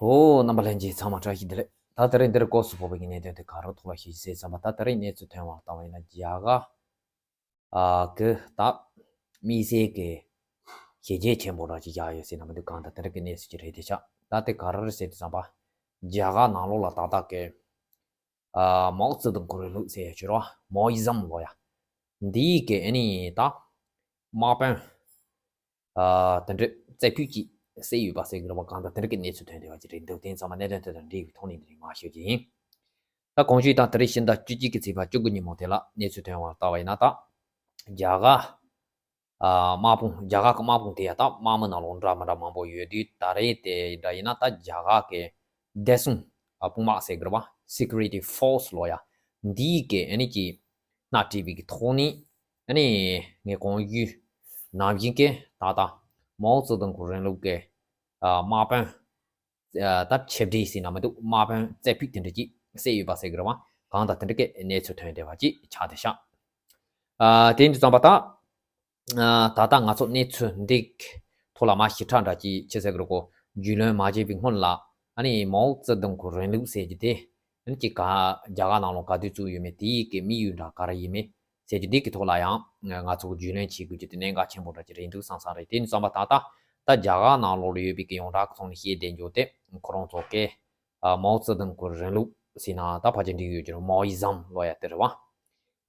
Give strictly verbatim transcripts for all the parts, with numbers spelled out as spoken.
ཨོ། རྣམ་པ་ལྷན་རྒྱས་ཚང་མ་བཀྲ་ཤིས་བདེ་ལེགས། ད་དེ་རིང་འདིར་སྐབས་སུ་བབས་པའི་གནད་དོན་དེ་ག་རེ་ཐོག་ལ་ཞུ་ཟེར་བསམ་པ། ད་དེ་རིང་གནས་ཚུལ་ཐོན་པ་ལྟ་བ་ཡིན་ན། རྒྱ་གར་ཨ་གི་ད་དམིགས་བསལ་གྱི་བྱས་རྗེས་ཆེན་པོ་ར་ཅིག་བཞག་ཡོད་ཟེར་ན་མི་འདུག། གང་ལྟར་དེ་རིང་གི་གནས་ཚུལ་ཅིག་རེད་དེ་ཆགས། ད་དེ་ག་རེ་རེད་ཟེར་དུས་ཙམ་པ། རྒྱ་གར་ནང་ལོགས་ལ་ཏག་ཏག་གི་ཨ་མའོ་ཙེ་ཏུང་གི་རིང་ལུགས་ཟེར་ཡ་ཅིག་རེད་བ། མའོ་ཨི་ཛམ་ལབ་ཡ། འདིའི་གི་ཨ་ནི་ད་དམག་དཔོན་ཨ་དེ་འདྲ་རྩེ་ཕུད་ཅིག་བསད་ཡོད་པ་ཟེར་གི་རེད་བ། གང་ལྟར་དེ་འདྲ་གི་གནས་ཚུལ་ཐོན་བསྡད་པ་ཅིག་རེད་འདུག། དེ་ཙམ་པ་གནད་དོན་དེ་དང་འབྲེལ་བའི་ཐོག་ནས་འདི་རིང་མར་ཞུ་རྒྱུ་ཡིན། ད་གོང་ཞུས་དང་དེ་རིང་ཕྱི་ཟླ་བཅུ་གཅིག་གི་ཚེས་པ་བཅུ་དགུ་ཉིན་མོ་དེ་ལ་གནས་ཚུལ་ཐོན་པ་ལྟ་བ་ཡིན་ན། ད་རྒྱ་གར་ཨ་དམག་དཔུང་། རྒྱ་གར་གྱི་དམག་དཔུང་དེ་ཡ་ད་དམག་མི་ནང་ལོགས་འདྲ་མི་འདྲ་མང་པོ་ཡོད་དུས། ད་རེས་དེ་འདྲ་ཡིན་ན་ད་རྒྱ་གར་གྱི་བདེ་སྲུང་ཨ་དཔུང་དམག་ཟེར་གི་རེད་བ། Security Force ལབ་ཡ། འདིའི་གི་ཨ་ནི་ཀྱི་སྣེ་ཁྲིད་པའི་གི་ཐོག་ནས། ཨ་ནི་ངས་གོང་ཞུས་ནང་བཞིན་གྱི་ད་ལྟ་མའོ་ཙེ་ཏུང་གི་རིང་ལུགས་ཀྱི་ཨ་དམག་དཔོན་ཨ་ད་ཆེ་བགྲེས་ཟེར་ན་མི་འདུག། དམག་དཔོན་རྩེ་ཕུད་དེ་འདྲ་ཅིག་བསད་ཡོད་པ་ཟེར་གི་རེད་བ། གང་ལྟར་དེ་འདྲ་གི་གནས་ཚུལ་ཐོན་བསྡད་པ་ཅིག་ཆགས་བསྡད་ཤག། ཨ་དེ་ཡིན་དུས་ཙམ་པ་ད་ཨ་ད་ལྟ་ང་ཚོ་གནས་ཚུལ་འདི་ཐོག་ལ་མར་ཞིབ་ཕྲ་འདྲ་ཅིག་ཅི་ཟེར་གི་རེད་གོ། རྒྱུས་ལོན་མ་བྱས་པའི་སྔོན་ལ། ཨ་ནི་མའོ་ཙེ་ཏུང་གི་རིང་ལུགས་ཟེར་རྒྱུ་དེ་ཨ་ནི་ཅིག་ག་རྒྱ་གར་ནང་ལོགས་ག་དུས་བཙུགས་ཡོད་མེད། དེའི་གི་དམིགས་ཡུལ་འདྲ་ག་རེ་ཡིན་མེད་ཟེར་རྒྱུ་འདི་གི་ཐོག་ལ་ཡང་ང་ཚོ་གི་རྒྱུས་ལོན་བྱེད་དགོས་རྒྱུ་དེ་གནད་འགག་ཆེན་པོ་འདྲ་ཅིག་རེད་འདུག་བསམ་བསམ་རེད། དེ་ཡིན་དུས་ཙམ་པ་ད་ལྟ་ད་རྒྱ་གར་ནང་ལོགས་ལ་ཡོད་པའི་གི་ཡོངས་གྲགས་ཀྱི་ཐོག་ནས་བཤད་བསྡད་རྒྱུ་དེ། ཁོ་རང་ཚོ་གི་ཨ་མའོ་ཙེ་ཏུང་གི་རིང་ལུགས་ཟེར་ན་ད་ཕལ་ཆེར་འགྲིག་ཡོད་ཀྱི་རེད། མའོ་ཨི་ཛམ་ལབ་ཡ་དེ་རེད་བ།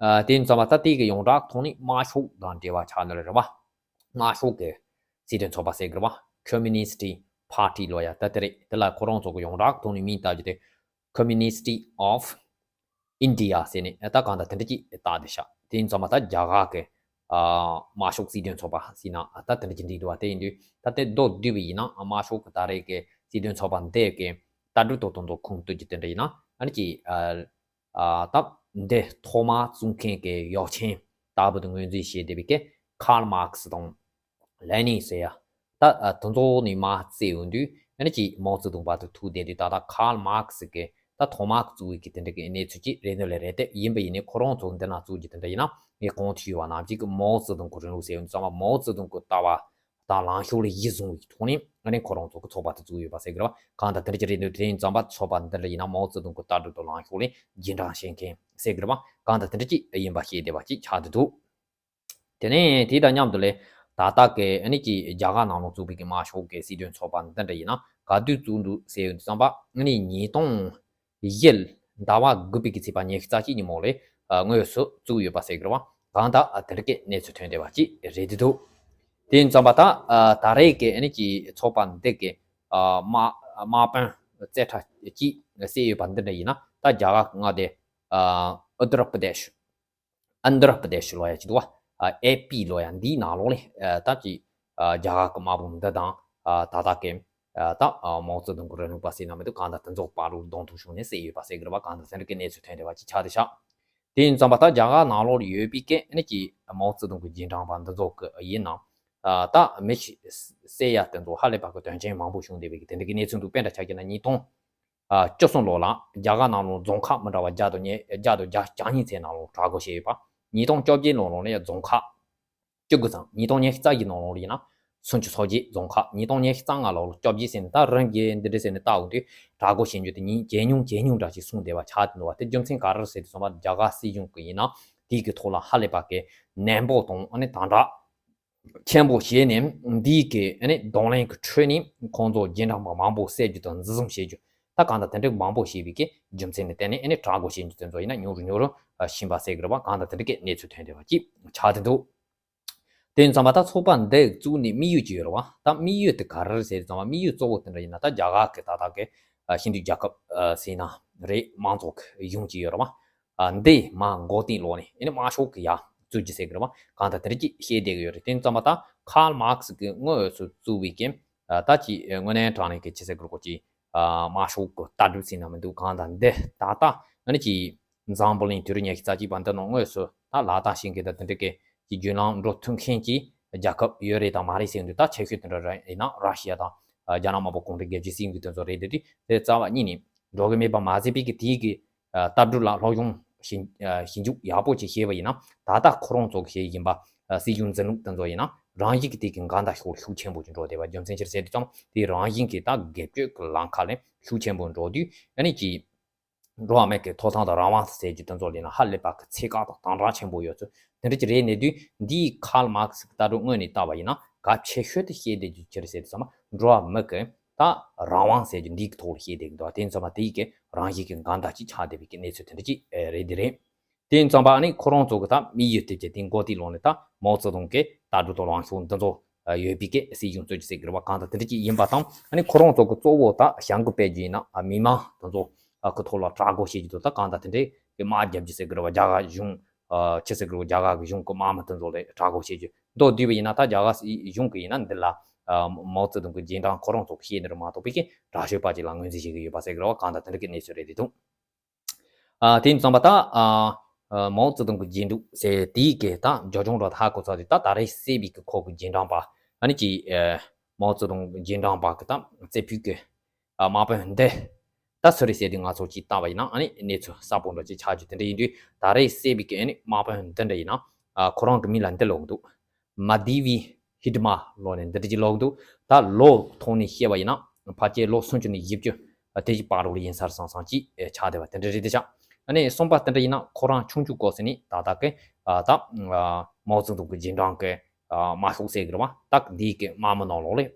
ཨ་དེ་ཡིན་དུས་ཙམ་པ་ད་དེ་གི་ཡོངས་གྲགས་ཐོག་ནས་དམར་ཤོག་དང་འབྲེལ་བ་ཆགས་ནི་རེད་བ། དམར་ཤོག་གི་སྲིད་དོན་ཚོགས་པ་ཟེར་གི་རེད་བ། Communist Party ལབ་ཡ་ད་དེ་རེད། དེ་ལ་ཁོ་རང་ཚོ་གི་ཡོངས་གྲགས་ཐོག་ནས་མིང་བཏགས་རྒྱུ་དེ་Communist of India ཟེར་ནས་ད་གང་ལྟར་དེ་འདྲ་ཅིག་བཏགས་བསྡད་ཤག། དེ་ཡིན་དུས་ཙམ་པ་ད་རྒྱ་གར་གི་ཨ་དམར་ཤོག་སྲིད་དོན་ཚོགས་པ་ཟེར་ན་ད་དེ་འདྲ་ཅིག་འགྲིག་འདུག་བ། དེ་ཡིན་དུས་ད་དེ་མདོར་བསྡུས་པ་ཡིན་ན། དམར་ཤོག་གི་ད་རེས་ཀྱི་སྲིད་དོན་ཚོགས་པ་འདི་གི་ལྟ་གྲུབ་དང་དོན་དུ་ཁུངས་གཏུགས་རྒྱུ་དེ་འདྲ་ཡིན་ན། ཨ་ནི་ཀྱི་ཨ་ཨ་ད་འདི་ཐོག་མར་བཙུགས་མཁན་གྱི་གཡོག་ཆེན་ལྟ་བུ་དེ་ངོས་འཛིན་བྱས་བསྡད་པའི་གི་Karl Marx དང་Lenin ཟེར་ཡ། ད་ཨ་དེ་ཚོ་ནས་མར་བརྩིས་ཡོང་དུས། ཨ་ནི་ཀྱི་མའོ་ཙེ་ཏུང་བར་དུ་ཐུག་བསྡད་དུས། ད་ལྟ་Karl Marx གི་ད་ཐོག་མར་བཙུགས་པའི་གི་དེ་འདྲ་གི་གནས་ཚུལ་ཅིག་རེད་འདུག་ལེ། རེད་དེ་ཡིན་པ་ཡིན་ནའི་ཁོ་རང་ཚོ་འདི་ན་བཙུགས་རྒྱུ་དེ་འདྲ་ཡིན་ན། ངས་གོང་དུ་ཞུས་པ་ནང་བཞིན་གི་མའོ་ཙེ་ཏུང་གི་རིང་ལུགས་ཟེར་ཡོང་དུས་ཙམ་པ། མའོ་ཙེ་ཏུང་གི་ལྟ་བ་དང་ལངས་ཕྱོགས་ལ་གཞི་བཟུང་བའི་ཐོག་ནས་ཨ་ནི་ཁོ་རང་ཚོ་གི་ཚོགས་པ་དེ་བཙུགས་ཡོད་པ་ཟེར་གི་རེད་བ། གང་ལྟར་དེ་འདྲ་ཅིག་རེད་འདུག། དེ་ཡིན་དུས་ཙམ་པ་ཚོགས་པ་འདི་འདྲ་ཡིན་ན་མའོ་ཙེ་ཏུང་གི་ལྟ་གྲུབ་དང་ལངས་ཕྱོགས་ལ་རྗེས་འབྲང་བྱེད་མཁན་ཟེར་གི་རེད་བ། གང་ལྟར་དེ་འདྲ་ཅིག་ཡིན་པ་ཤེས་བསྡད་པ་ཅིག་ཆགས་བསྡད་འདུག། དེ་ནས་དེ་དང་མཉམ་དུ་ལས་ད་ལྟ་གི་ཨ་ནི་ཀྱི་རྒྱ་གར་ནང་ལ་བཙུགས་པའི་གི་དམར་ཤོག་གི་སྲིད་དོན་ཚོགས་པ་འདི་འདྲ་ཡིན་ན་ག་དུས་བཙུགས་འདུག་ཟེར་ཡོང་དུས་ཙམ་པ། ཨ་ནི་ཉིས་སྟོང་བཞི་ཟླ་བ་དགུ་པའི་གི་ཚེས་པ་ཉི་ཤུ་རྩ་གཅིག་ཉིན་མོ་ལ་ཨ་དངོས་སུ་བཙུགས་ཡོད་པ་ཟེར་གི་རེད་བ། གང་ལྟར་ཨ་དེ་འདྲ་གི་གནས་ཚུལ་ཐོན་བསྡད་པ་ཅིག་རེད་འདུག། དེ་ཡིན་དུས་ཙམ་པ་ད་ཨ་ད་རེས་ཀྱི་ཨ་ནི་ཀྱི་ཚོགས་པ་འདི་གི་ཨ་དམག་དམག་དཔོན་རྩེ་གྲས་ཅིག་བསད་ཡོད་པ་འདི་འདྲ་ཡིན་ན། ད་རྒྱ་གར་གི་མངའ་སྡེ་ཨ་ཨུ་ཏར་པྲ་དེཤ། ཨན་དྷྲ་པྲ་དེཤ་ལབ་ཡ་ཅིག་འདུག་བ། ཨ་ཨེ་པི་ལབ་ཡ་འདིའི་ནང་ལོགས་ལ་ཨ་ད་ཅིག་ཨ་རྒྱ་གར་གི་དམག་དཔུང་འདི་དང་ཨ་ད་ལྟ་གི་ཨ་ད་ཨ་མའོ་ཙེ་ཏུང་གི་རིང་ལུགས་པ་ཟེར་ན་མི་འདུག། གང་ལྟར་དེ་ཚོ་བར་ལ་གདོང་ཐུག་བྱུང་ནས་བསད་ཡོད་པ་ཟེར་གི་རེད་བ། གང་ལྟར་དེ་འདྲ་གི་གནས་ཚུལ་ཐོན་བསྡད་པ་ཅིག་ཆགས་བསྡད་ཤག། དེ་ཡིན་དུས་ཙམ་པ་ད་རྒྱ་གར་ནང་ལོགས་ལ་ཡོད་པའི་གི་ཨ་ནི་ཀྱི་མའོ་ཙེ་ཏུང་གི་རྗེས་འབྲང་པ་འདི་ཚོ་གི་ཡིན་ན། ཨ་ད་མི་ཞིག་བསད་ཡ་དེ་ཚོ་ཧ་ལས་པ་གི་དོན་རྐྱེན་མང་པོ་བྱུང་བསྡད་པའི་གི་དེ་འདྲ་གི་གནས་ཚུལ་འདུག། དཔེར་ན་ཆ་བཞག་ན་ཉིས་སྟོང་ཨ་བཅུ་གསུམ་ལོ་ལ་རྒྱ་གར་ནང་ལོགས་རྫོང་ཁག་མི་འདྲ་བ་བརྒྱ་དང་ཉེར་བརྒྱ་དང་བརྒྱ་བརྒྱ་གཉིས་ཚན་ནང་ལོགས་དྲག་རྒོལ་བྱས་ཡོད་པ། ཉིས་སྟོང་བཅོ་བརྒྱད་ལོ་ལོ་ལ་རྫོང་ཁག་བཅུ་དགུ་ཚན། ཉིས་སྟོང་ཉི་ཤུ་རྩ་བཞི་ནང་ལོགས་ལ་ཡིན་ན་སུམ་ཅུ་སོ་བརྒྱད་རྫོང་ཁག། ཉིས་སྟོང་ཉི་ཤུ་རྩ་ལྔ་ལོ་ལ་བཅོ་བརྒྱད་ཟེར་ནས། ད་རིམ་གྱིས་འདི་འདྲ་ཟེར་ནས་བལྟ་འོང་དུས་དྲག་རྒོལ་བྱེད་རྒྱུ་དེ་ཉིན་ཇེ་ཉུང་ཇེ་ཉུང་འདྲ་ཞིག་སོང་བསྡད་པ་ཆགས་བསྡད་འདུག་བ། དེ་རྒྱུ་མཚན་ག་རེ་རེད་ཟེར་དུས་ཙམ་པ། རྒྱ་གར་སྲིད་གཞུང་གི་ཡིན་ན་དེའི་གི་ཐོག་ལ་ཧ་ལས་པ་གི་ནན་པོ་དང་ཨ་ནི་དམ་དྲག་ཆེན་པོ་བྱས་ནས། འདིའི་གི་ཨ་ནི་གདོང་ལེན་གྱི་ཁྲོད་ནས་ཁོང་ཚོ་རྗེས་འབྲང་པ་མང་པོ་བསད་རྒྱུ་དང་འཛིན་བཟུང་བྱེད་རྒྱུ། ད་གང་ལྟར་དེ་འདྲ་མང་པོ་བྱས་པའི་གི་རྒྱུ་མཚན་ནི་བརྟེན་ནས་ཨ་ནི་དྲག་རྒོལ་བྱེད་རྒྱུ་དེ་ཚོ་ཡིན་ན་ཉུང་རུ་ཉུང་རུ་ཕྱིན་པ་ཟེར་གི་རེད་བ། གང་ལྟར་དེ་འདྲ་གི་གནས་ཚུལ་ཐོན་བསྡད་པ་ཅིག་ཆགས་བསྡད་འདུག། དེ་ཡིན་ཙང་མ་ད་ཚོགས་པ་འདི་བཙུགས་ནས་དམིགས་ཡུལ་ཅིག་ཡོད་རེད་བ། ད་དམིགས་ཡུལ་དེ་ག་རེ་རེད་ཟེར་ཙང་མ། དམིགས་ཡུལ་གཙོ་བོ་དེ་འདྲ་ཡིན་ན། ད་རྒྱ་གར་གི་ད་ལྟ་གི་ཨ་ཤིན་ཏུ་རྒྱལ་ཁབ་ཨ་ཟེར་ན་རེད། མང་གཙོ་གི་གཞུང་ཅིག་ཡོད་རེད་བ། ཨ་འདི་མར་མགོ་རྟིང་སློག་ནས་ཨ་ནི་དམར་ཤོག་གི་ཡར་བཙུགས་རྒྱུ་ཟེར་གི་རེད་བ། གང་ལྟར་དེ་འདྲ་ཅིག་བཤད་བསྡད་གི་ཡོད་རེད། དེ་ཡིན་ཙང་མ་ད་ཁཱརལ་མཱར་ཁེ་སི་གི་དངོས་སུ་བཙུགས་པའི་གི་ཨ་ད་ཅིག་དངོས་གནས་དྲང་གནས་ཀྱི་ཅི་ཟེར་དགོས་རེད་གོ། ཅིག་ཨ་དམར་ཤོག་གི་ལྟ་གྲུབ་ཟེར་ན་མི་འདུག། གང་ལྟར་འདི་ད་ལྟ་ཨ་ནི་ཅིག་འཛམ་བུ་གླིང་དུས་རབས་ཉི་ཤུ་རྩ་གཅིག་པ་འདི་ནང་དངོས་སུ་ད་ལག་བསྟར་བྱེད་མཁན་དང་དེ་འདྲ་གི་ཅིག་བརྒྱུད་ལམ་འགྲོ་ཐུབ་མཁན་གྱི་རྒྱལ་ཁབ་ཡོད་རེད་དང་མ་རེད་ཟེར་དུས། ད་ཆེ་ཤོས་དེ་འདྲ་རེད་ཡིན་ན་ར་ཤི་ཡ་དང་ཨ་རྒྱ་ནག་དམར་པོ་གུང་ཁྲན་རྒྱལ་སྤྱི་ཟེར་མཁན་དེ་ཚོ་རེད། དེ་དུས་དེ་རྩ་བ་ཉིད་ནས་འགྲོ་གི་མེད་པ་མ་ཟད་པའི་གི་དེའི་གི་ཨ་ལྟ་གྲུབ་ལ་སློབ་སྦྱོང་ཞིབ་ཨ་ཞིབ་འཇུག་ཡག་པོ་ཅིག་བྱས་པ་ཡིན་ན། ད་ལྟ་ཁོ་རང་ཚོ་གི་བྱས་ཡིན་པ་ཨ་སྲིད་གཞུང་འཛིན་ལུགས་དེ་ཚོ་ཡིན་ན་ རང་བཞིན་གྱི་དེ་གི་འགལ་ཟླ་ཤུགས་ཤུགས་ཆེན་པོ་ཅིག་འགྲོ་བསྡད་པ། རྒྱུ་མཚན་ཅི་རེད་ཟེར་དུས་ཙམ་དེ་རང་བཞིན་གྱི་ད་སྒེར་གཅོད་ཀྱི་ལམ་ཁ་ལ་ཤུགས་ཆེན་པོ་འགྲོ་དུས་ཨ་ནི་ཅིག་འགྲོ་བ་མི་གི་ཐོབ་ཐང་དང་རང་དབང་ཟེར་རྒྱུ་དེ་ཚོ་ལ་ཡིན་ན་ཧ་ལས་པ་གི་ཚད་བཀག་དང་དམ་དྲག་ཆེན་པོ་ཡོད་ཚུལ་དེ་འདྲ་ཅིག་རེད། གནས་དུས་འདིའི་Karl Marx་གི་ལྟ་གྲུབ་དངོས་ནས་བལྟ་བ་ཡིན་ན་གལ་ཆེ་ཤོས་དེ་བཤད་བསྡད་རྒྱུ་ཅི་རེད་ཟེར་དུས་ཙམ་འགྲོ་བ་མི་གི་ད་རང་དབང་ཟེར་རྒྱུ་འདི་གི་ཐོག་ལ་བཤད་བསྡད་ཀྱི་འདུག་དེ་ཡིན་ཙམ་པ་དེ་ཡི་གི་རང་བཞིན་གྱི་འགལ་ཟླ་ཅིག་ཆགས་བསྡད་པའི་གི་གནས་ཚུལ་དེ་འདྲ་ཅིག་རེད། དེ་ཡིན་ཙམ་པ་ཨ་ནི་ཁོ་རང་ཚོ་གི་ད་མིའི་ཡུལ་དེ་བྱས་དེ་མགོ་རྟིང་སློག་ནས་ད་མའོ་ཙེ་ཏུང་གི་ལྟ་གྲུབ་དང་ལངས་ཕྱོགས་འདི་ཚོ་ཡོད་པའི་གི་སྲིད་གཞུང་བཙུགས་རྒྱུ་ཟེར་གི་རེད་བ། གང་ལྟར་དེ་འདྲ་ཅིག་ཡིན་པ་དང་ཨ་ནི་ཁོ་རང་ཚོ་གི་གཙོ་བོ་ད་བྱ་འགུལ་སྤེལ་རྒྱུ་ཡིན་ན་མི་མང་དེ་ཚོ་གི་ཐོག་ལ་དྲག་རྒོལ་བྱེད་རྒྱུ་དང་ད་གང་ལྟར་དེ་འདྲའི་གི་དམག་རྒྱབ་རྒྱུ་ཟེར་གི་རེད་བ། རྒྱ་གར་གཞུང་ཆི་ཟེར་གི་རེད་བ། རྒྱ་གར་གི་གཞུང་གི་དམག་མི་དེ་ཚོ་ལ་དྲག་རྒོལ་བྱེད་རྒྱུ་མདོར་བསྡུས་པ་ཡིན་ན་ད་རྒྱ་གར་སྲིད་གཞུང་གི་ཡིན་ན་འདི་ལ་མའོ་ཙེ་ཏུང་གི་རྗེས་འབྲང་ཁོ་རང་ཚོ་གི་བཤད་ནི་རེད་མ་གཏོགས་པའི་གི་དྲག་ཤོས་པ་ཅིག་ལ་ངོས་འཛིན་བྱེད་ཀྱི་ཡོད་པ་ཟེར་གི་རེད་བ། གང་ལྟར་དེ་འདྲ་གི་གནས་ཚུལ་རེད་དེ་འདུག་ཨ་དེ་ཡིན་ཙམ་པ་ད་ཨ་ཨ་མའོ་ཙེ་ཏུང་གི་རྗེས་འཇུག་ཟེར་དེའི་གི་ད་རྒྱབ་ལྗོངས་འདྲ་ཧ་གོ་ཚར་དུས་ད་ད་རེས་གསལ་བའི་གི་ཁོ་གི་རྗེས་འབྲང་པ་ཨ་ནི་ཅི་ཨ་མའོ་ཙེ་ཏུང་གི་རྗེས་འབྲང་པ་གི་ད་རྩེ་ཕུད་གི་ཨ་དམག་དཔོན་འདི་ད་སུ་རེད་ཟེར་དུས་ང་ཚོ་ཅིག་བལྟ་བ་ཡིན་ན་ཨ་ནི་གནས་ཚུལ་གསལ་པོ་འདྲ་ཅིག་ཆགས་རྒྱུ་དེ་འདྲ་ཡིན་དུས་ད་རེས་གསལ་བའི་གི་ཨ་ནི་དམག་དཔོན་འདི་འདྲ་ཡིན་ན་ཨ་ཁོ་རང་གི་མིང་ལ་འདི་ལབ་འདུག་མ་དི་བི་ཧི་ཏི་མ་ལོ་ནས་འདི་འདྲ་ཅིག་ལོག་འདུག་ད་ལོ་ཐོག་ནས་བཤད་པ་ཡིན་ན་ཕལ་ཆེར་ལོ་སུམ་ཅུ་ནས་བཞི་བཅུ་དེ་ཅིག་བར་རོ་ལ་ཡིན་ས་རེད་བསམ་བསམ་ཅིག་ཆགས་བསྡད་པ་དེ་འདྲ་རེད་དེ་ཆགས། ཨ་ནི་གསུམ་པ་དེ་འདྲ་ཡིན་ན་ཁོ་རང་ཆུང་ཆུང་སྐབས་སུ་ནས་ད་ལྟ་གི་ད་མའོ་ཙེ་ཏུང་གི་རྗེས་འབྲང་གི་དམར་ཤོག་ཟེར་གི་རེད་བ། ད་འདིའི་གི་དམག་མི་ནང་ལོགས་ལས་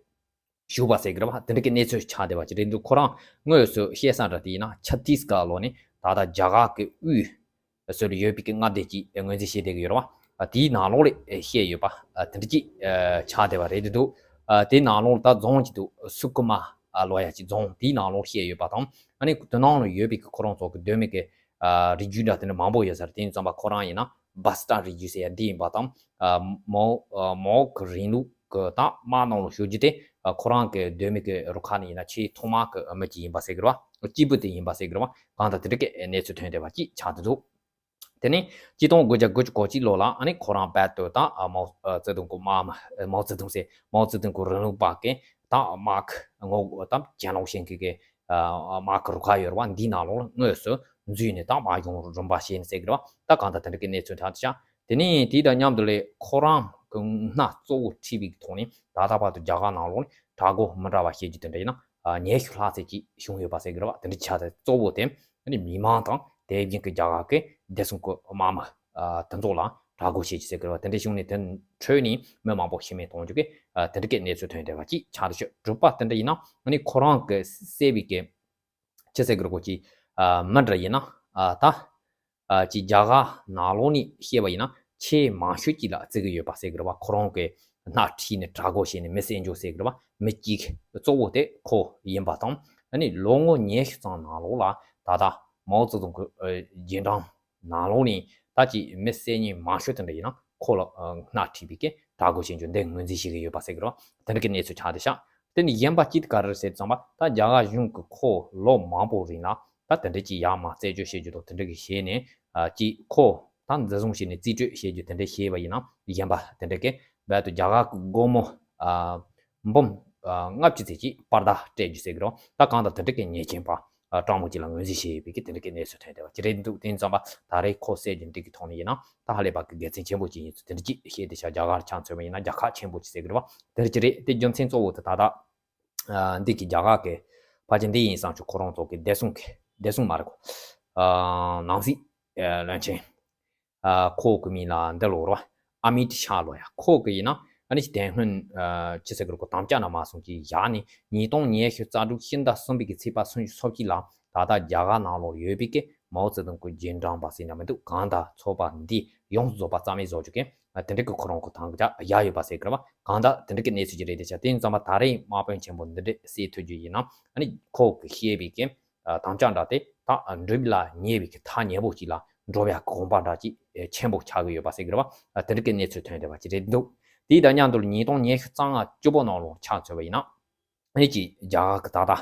ཞུགས་པ་ཟེར་གི་རེད་བ། དེ་འདྲ་གི་གནས་ཚུལ་ཆགས་བསྡད་པ་ཅིག་རེད་འདུག་ཁོ་རང་དངོས་སུ་བཤད་ས་འདྲ་དེ་ཡིན་ན་ཆ་ཏིས་གྷར་ལོ་ནས་ད་ལྟ་རྒྱ་གར་གི་དབུས་སུ་ལ་ཡོད་པའི་གི་མངའ་སྡེ་ཅིག་ངོས་འཛིན་བྱས་བསྡད་ཀྱི་ཡོད་རེད་བ། དེའི་ནང་ལོགས་ལ་བཤད་ཡོད་པ་དེ་འདྲ་ཅིག་ཆགས་བསྡད་པ་རེད་འདུག་དེའི་ནང་ལོགས་ལ་ད་རྫོང་ཅིག་འདུག་སུ་ཀུ་མ་ལོ་ཡ་ཅིག་རྫོང་དེའི་ནང་ལོགས་བཤད་ཡོད་པ་དང་ཨ་ནི་དེ་ནང་ལ་ཡོད་པའི་གི་ཁོ་རང་ཚོ་གི་སྡོད་མི་གི་རིགས་རྒྱུད་འདྲ་དེ་འདྲ་མང་པོ་ཡོད་ས་རེད། དེ་ཡིན་ཙམ་པ་ཁོ་རང་ཡིན་ན་བ་སི་ཏ་རིགས་རྒྱུད་ཟེར་ཡ་འདི་ཡིན་པ་དང་མའོ་མའོ་གི་རིང་ལུགས་གི་ད་དམག་ནང་ལ་ཞུགས་རྒྱུ་དེ་ཁོ་རང་གི་སྡོད་མི་གི་རུ་ཁག་ནས་ཡིན་ན་ཆེས་ཐོག་མ་གི་མི་གཅིག་ཡིན་པ་ཟེར་གི་རེད་བ། སྐྱེས་བུ་དེ་ཡིན་པ་ཟེར་གི་རེད་བ། གང་ལྟར་དེ་འདྲ་གི་གནས་ཚུལ་ཐོན་བསྡད་པ་ཅིག་ཆགས་འདུག་དེ་ནས་གཅིག་སྟོང་དགུ་བརྒྱ་དགུ་བཅུ་གོ་གཅིག་ལོ་ལ་ཨ་ནི་ཁོ་རང་རྦད་དེ་ད་མའོ་ཙེ་ཏུང་གི་དམག་མའོ་ཙེ་ཏུང་ཟེར་མའོ་ཙེ་ཏུང་གི་རིང་ལུགས་པ་གི་ད་དམག་ངོ་ད་གྱེན་ལོག་བྱེད་མཁན་གི་དམག་གི་རུ་ཁག་ཡོད་རེད་བ། འདིའི་ནང་ལོགས་ལ་དངོས་སུ་འཛུལ་ནས་ད་དམག་སྦྱོང་རིམ་པ་བྱས་ནས་ཟེར་གི་རེད་བ། ད་གང་ལྟར་དེ་འདྲ་གི་གནས་ཚུལ་ཐག་ཆགས། དེ་ནས་དེ་དང་མཉམ་དུ་ལས་ཁོ་རང་གི་སྣེ་གཙོ་བོ་ཁྲིད་པའི་ཐོག་ནས་ད་ལྟ་བར་དུ་རྒྱ་གར་ནང་ལོགས་ནས་དྲག་རྒོལ་མི་འདྲ་བ་བྱེད་རྒྱུ་དེ་འདྲ་ཡིན་ན་ཉི་ཤུ་ལྷག་ཙམ་ཅིག་བྱུང་ཡོད་པ་ཟེར་གི་རེད་བ། དེ་འདྲ་ཆགས་ཚེ་གཙོ་བོ་དེ་ནི་མི་མང་དང་དེ་བཞིན་གྱི་རྒྱ་གར་གྱི་བདེ་སྲུང་གི་དམག་མི་དེ་ཚོ་ལ་དྲག་རྒོལ་བྱེད་རྒྱུ་ཟེར་གི་རེད་བ། དེ་འདྲ་བྱུང་ནས་དེ་ཁྲོད་ནས་མི་མང་པོ་ཤི་རྨས་གཏོང་རྒྱུ་གི་དེ་འདྲ་གི་གནས་ཚུལ་ཐོན་བསྡད་པ་ཅིག་ཆགས་འདུག་དྲུག་པ་དེ་འདྲ་ཡིན་ན་ནི་ཁོ་རང་གི་བསད་པའི་གི་ཅི་ཟེར་གི་རེད་གོ་ཅི། ཨ་མི་འདྲ་ཡིན་ན་ཨ་ད་ཨ་ཅི་རྒྱ་གར་ནང་ལོགས་ནས་བཤད་པ་ཡིན་ན་ཆེས་མང་ཤོས་ཅིག་ལ་བརྩི་གི་ཡོད་པ་ཟེར་གི་རེད་བ། ཁོ་རང་གི་སྣེ་ཁྲིད་ནས་དྲག་རྒོལ་བྱས་ནས་མི་བསད་འཇོག་ཟེར་གི་རེད་བ། མི་གཅིག་གཙོ་བོ་དེ་ཁོ་ཡིན་པ་དང་ཨ་ནི་ལོ་ངོ་ཉི་ཤུ་ཙམ་ནང་ལོགས་ལ་ད་ལྟ་མའོ་ཙེ་ཏུང་གི་ཨ་རྗེས་འབྲང་ནང་ལོགས་ནས་ད་ཅི་མི་བསད་ཉེས་མང་ཤོས་དེ་འདྲ་ཡིན་ན་ཁོ་ལ་ཨ་སྣེ་ཁྲིད་པའི་གི་དྲག་རྒོལ་བྱེད་འཇོག་འདི་ངོས་འཛིན་བྱེད་གི་ཡོད་པ་ཟེར་གི་རེད་བ། དེ་འདྲ་གི་གནས་ཚུལ་ཆགས་བསྡད་ཤག་དེ་ནི་གཞན་པ་གཅིག་ག་རེ་རེད་ཟེར་ཙམ་པ་ད་རྒྱ་གར་གཞུང་གི་ཁོ་ལོ་མང་པོ་རིང་ལ་ད་དེ་འདྲ་ཅིག་ཡར་མར་རྩད་གཅོད་བྱེད་རྒྱུ་དང་དེ་འདྲ་གི་བྱས་ནས་ཨ་ཅིག་ཁོ་ད་འཛིན་བཟུང་བྱས་ནས་རྩིས་སྤྲོད་བྱེད་རྒྱུ་དེ་འདྲ་བྱས་པ་ཡིན་ན་གཞན་པ་དེ་འདྲ་གི་རྦད་དེ་རྒྱ་གར་གི་སྒོར་མོ་ཨ་འབུམ་ཨ་ལྔ་བཅུ་ཙམ་ཅིག་པར་རྟགས་སྤྲད་རྒྱུ་ཟེར་གི་རེད། ད་གང་ལྟར་དེ་འདྲ་གི་ཉེས་ཅན་པ་ཨ་གྲངས་མང་ཅིག་ལ་ངོས་འཛིན་བྱས་ཡོད་པའི་གི་དེ་འདྲ་གི་གནས་ཚུལ་ཐོན་བསྡད་པ་ཅིག་རེད་འདུག་དེ་ཡིན་ཙམ་པ་ད་རེས་ཁོ་བསད་རྒྱུ་འདི་གི་ཐོག་ནས་ཡིན་ན་ད་ཧ་ལས་པ་གི་དགེ་མཚན་ཆེན་པོ་ཅིག་ཡིན་ཚུལ་དེ་འདྲ་ཅིག་བཤད་བསྡད་ཤག་རྒྱ་གར་ཆ་མཚོན་པ་ཡིན་ན་རྒྱལ་ཁབ་ཆེན་པོ་ཅིག་ཟེར་གི་རེད་བ། དེ་འདྲ་ཅིག་རེད། དེ་རྒྱུ་མཚན་གཙོ་བོ་དེ་ད་ལྟ་ཨ་འདི་གི་རྒྱ་གར་གི་ཕལ་ཆེར་འདི་ཡིན་བསམ་བྱུང་། ཁོ་རང་ཚོ་གི་བདེ་སྲུང་གི་བདེ་སྲུང་མ་རེད་གོ་ཨ་ནང་སྲིད་ཨ་བློན་ཆེན་ཨ་ཁོ་གི་མིང་ལ་འདི་ལོ་རེད་བ། ཨ་མིད་ཤཱ་ལོ་ཡ། ཁོ་གི་ཡིན་ན་ཨ་ནི་དེ་སྔོན་ཨ་ཅི་ཟེར་གི་རེད་གོ་དམ་བཅའ་ནང་མ་སོང་གི་ཡ་ནི་ཉིས་སྟོང་ཉི་ཤུ་རྩ་དྲུག་ཕྱི་ཟླ་གསུམ་པའི་གི་ཚེས་པ་སུམ་ཅུ་སོ་གཅིག་ལ་ད་ལྟ་རྒྱ་གར་ནང་ལོགས་ཡོད་པའི་གི་མའོ་ཙེ་ཏུང་གི་རྗེས་འབྲང་པ་ཟེར་ན་མི་འདུག་གང་ལྟར་ཚོགས་པ་འདི་ཡོངས་སུ་རྫོགས་པ་རྩ་མེད་བཟོ་རྒྱུ་གི་དེ་འདྲ་གི་ཁོ་རང་གི་དམ་བཅའ་བཞག་ཡོད་པ་ཟེར་གི་རེད་བ། གང་ལྟར་དེ་འདྲ་གི་གནས་ཚུལ་ཅིག་རེད་དེ་ཆ། དེ་ཡིན་ཙམ་པ་ད་རེས་དམག་དཔོན་ཆེན་པོ་འདི་འདྲ་བསད་ཐུབ་རྒྱུ་ཡིན་ན་ཨ་ནི་ཁོ་གི་བཤད་པའི་གི་དམ་བཅའ་འདྲ་དེ་ད་འགྲུབ་ལ་ཉེ་བའི་གི་ཐག་ཉེ་པོ་ཅིག་ལ་འགྲོ་བའི་གོམ་པ་འདྲ་ཅིག་ཆེན་པོ་ཆགས་གི་ཡོད་པ་ཟེར་གི་རེད་བ། དེ་འདྲ་གི་གནས་ཚུལ་ཐོན་བསྡད་པ་ཅིག་རེད་འདུག་དེ་དང་མཉམ་དུ་ཉིས་སྟོང་ཉི་ཤུ་རྩ་ལྔ་བཅུ་པོ་ནང་ལོགས་ཆ་མཚོན་པ་ཡིན་ན། ཨ་ནི་ཅིག་རྒྱ་གར་གི་ད་ལྟ་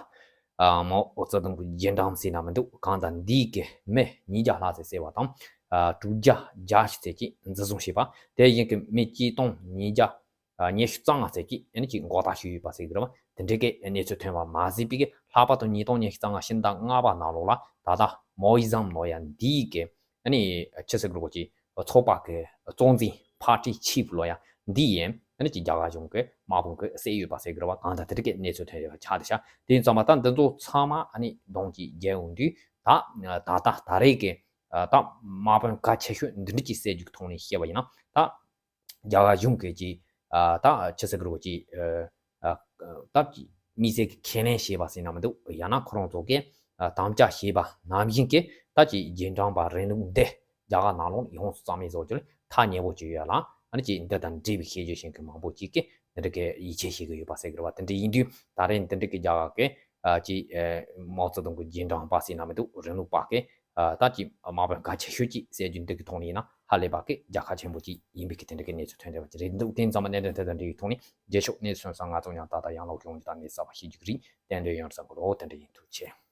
ཨ་མའོ་ཙེ་ཏུང་གི་རྗེས་འབྲང་ཟེར་ན་མི་འདུག་གང་ལྟར་འདིའི་གི་མི་ཉིས་བརྒྱ་ལྷག་ཙམ་བསད་པ་དང་ཨ་དྲུག་བརྒྱ་བརྒྱད་ཅུ་ཙམ་ཅིག་འཛིན་བཟུང་བྱས་པ། དེ་བཞིན་གི་མི་གཅིག་སྟོང་ཉིས་བརྒྱ་ཨ་ཉི་ཤུ་རྩ་ལྔ་ཙམ་ཅིག་ཨ་ནི་ཅིག་འགོག་ཐབས་ཞུས་ཡོད་པ་ཟེར་གི་རེད་བ། དེ་འདྲའི་གི་གནས་ཚུལ་ཐོན་པ་མ་ཟད་པའི་གི་ལྷག་པར་དུ་ཉིས་སྟོང་ཉི་ཤུ་རྩ་ལྔ་ཕྱི་ཟླ་ལྔ་པ་ནང་ལོགས་ལ་ད་ལྟ་མའོ་ཨི་ཛམ་ལོ་ཡ་འདིའི་གི་ཨ་ནི་ཅི་ཟེར་དགོས་ཀྱི་ཚོགས་པ་གི་གཙོ་འཛིན་party chief་ལོ་ཡ་འདི་ཡིན། ནི་ཅིག་རྒྱ་གར་གཞུང་གི་དམག་དཔུང་གིས་བསད་ཡོད་པ་ཟེར་གི་རེད་བ། གང་ལྟར་དེ་རིགས་ཀྱི་གནས་ཚུལ་ཐོན་ཡོད་པ་ཆགས་བསྡད་ཤག་དེ་ཡིན་ཙང་མ་ད་འདི་ཚོ་ཚང་མ་ཨ་ནི་གདོང་གཅིག་རྒྱབ་ཡོང་དུས་ད་ད་ལྟ་ད་རེས་ཀྱི་ད་དམག་དཔོན་གལ་ཆེ་ཤོས་འདི་འདྲ་ཅིག་བསད་རྒྱུ་གི་ཐོག་ནས་བཤད་པ་ཡིན་ན། ད་རྒྱ་གར་གཞུང་གིས་ཅིག་ད་ཆི་ཟེར་གི་རེད་བ། ཅིག་ད་ཅིག་དམིགས་བསལ་གྱི་ཁས་ལེན་བྱས་པ་ཟེར་ན་མི་འདུག་ཡང་ན་ཁོ་རང་ཚོ་གིས་དམ་བཅའ་བྱས་པ་ནང་བཞིན་གྱི་ད་ཅིག་རྗེས་འབྲང་པ་རིང་ལུགས་འདི་རྒྱ་གར་ནང་ལོགས་ཡོངས་སུ་རྩ་མེད་བཟོ་རྒྱུ་ལ་ཐག་ཉེ་པོ་ཅིག་ཡོད་ལ། ཨ་ནི་ཅིག་འདི་དང་འབྲེལ་བའི་ཤེས་བྱ་ཤེས་མཁན་མང་པོ་ཅིག་གིས་འདི་འདྲ་གི་ཡིད་ཆེས་བྱེད་ཀྱི་ཡོད་པ་ཟེར་གི་རེད་བ། དེ་འདྲ་ཡིན་དུས་ད་རེས་འདི་འདྲ་གི་རྒྱ་གར་གི་ཅིག་མའོ་ཙེ་ཏུང་གི་རྗེས་འབྲང་པ་ཟེར་ན་མི་འདུག་རིང་ལུགས་པ་གི་ད་ཅིག་དམག་དཔོན་གལ་ཆེ་ཤོས་ཅིག་བསད་རྒྱུ་འདི་གི་ཐོག་ནས་ཡིན་ན་ཧ་ལས་པ་གི་རྒྱལ་ཁ་ཆེན་པོ་ཅིག་ཡིན་པའི་གི་དེ་འདྲ་གི་གནས་ཚུལ་ཐོན་བསྡད་པ་ཅིག་རེད་འདུག་དེ་ཙམ་པ་གནད་དོན་དེ་དང་འབྲེལ་བའི་ཐོག་ནས་རྗེས་ཕྱོགས་གནས་ཚུལ་སོང་ཙང་ང་ཚོ་ཡང་ད་ལྟ་ཡང་ལོག་ཡོང་རྒྱུ་དང་གནས་ཚུལ་གསར་པ་ཤེས་རྒྱུ་གི་རེད། གཏན་འབྲེལ་ཡོད་ས་གི་རོ། གཏན་འབྲེལ་ཡིན། ཐུགས་རྗེ་ཆེ།